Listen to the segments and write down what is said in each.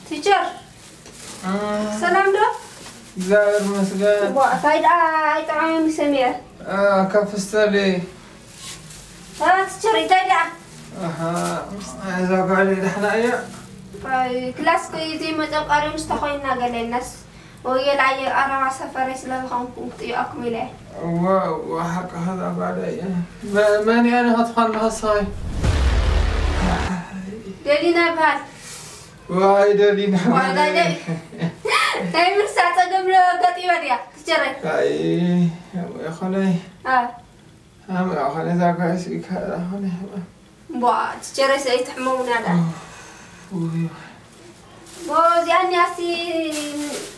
ቲቸር፣ ሰላም ዶ? እግዚኣብሔር ይመስገን። ዋ፣ እንታይ ደኣ ኣይጥዕምን ሰሚዐ። ከፍስተሊ። ቲቸር፣ እንታይ ደኣ? እዛ ጓለይ ደሕና እያ። ክላስ ከይዘይመፀ ቀሪቡ ምስ ተኮይና ገለናስ ወየላ ኣየ ቀረባ ሰፈረይ ስለ ዝኾንኩ ክጥይቐኩም ኢለ እየ። ዋው፣ ሓቅኻ እዛ ጓለይ። መን እያ ንኸትኾን ንኸስኸይ? ደሊና ይበሃል። ዋይ ደሊና ዋይ ዳደ ናይ ምርሳዕ ፀገም ገጢመ ድያ ትቸረይ። ኣይ ይኾነይ አ፣ ኣምራ ኾነ እዛ ጓለይ ስኢካ ኾነ ሕማም እምቧ ትቸረይ ሰይትሕመሙና ዳ ውይ ቦ እዚኣ እኒኣሲ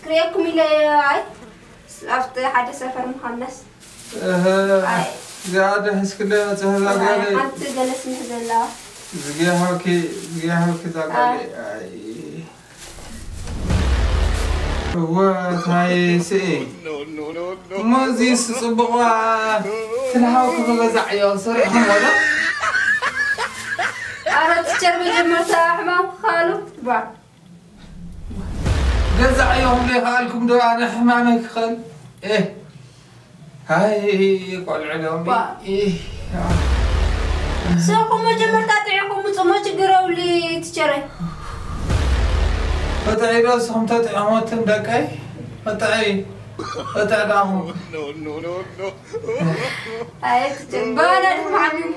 ክርእየኩም ኢለ ኣይ ኣብቲ ሓደ ሰፈር ምዃንናስ እህ፣ ኣይ እዚኣ ዶ ሒዝክለ መፅእ እዛ ጓለይ ሓንቲ ገለ ስምሕ ዘለዋ ዝጊሃውኪ ዝጊሃውኪ እዛ ጓለይ ኣይ እወ ታይ ስኢ እሞ እዚስ ፅቡቕ ትልሃውኪ ክገዛዕ እዮ ሰሪሕኹም ወላ ኣረ ትቸር መጀመርታ ሕማም ክኻሉ ባ ገዛዕ እዮ ክብለ ይኸኣልኩም ዶ ኣነ ሕማመይ ክኸል እ ሃይ ቆልዑ ሎሚ ባ እ ሰኹም መጀመርታ ጥዒኹም ምፅሞ ችግር የብሉ ትቸረይ ፈትዒ ዶ ንስኹም ተጥዕሞትን ደቀይ ፈትዒ ፈትዒ ዳኹም ኣየ ትቸር ባላ ድማ ዓሚሙ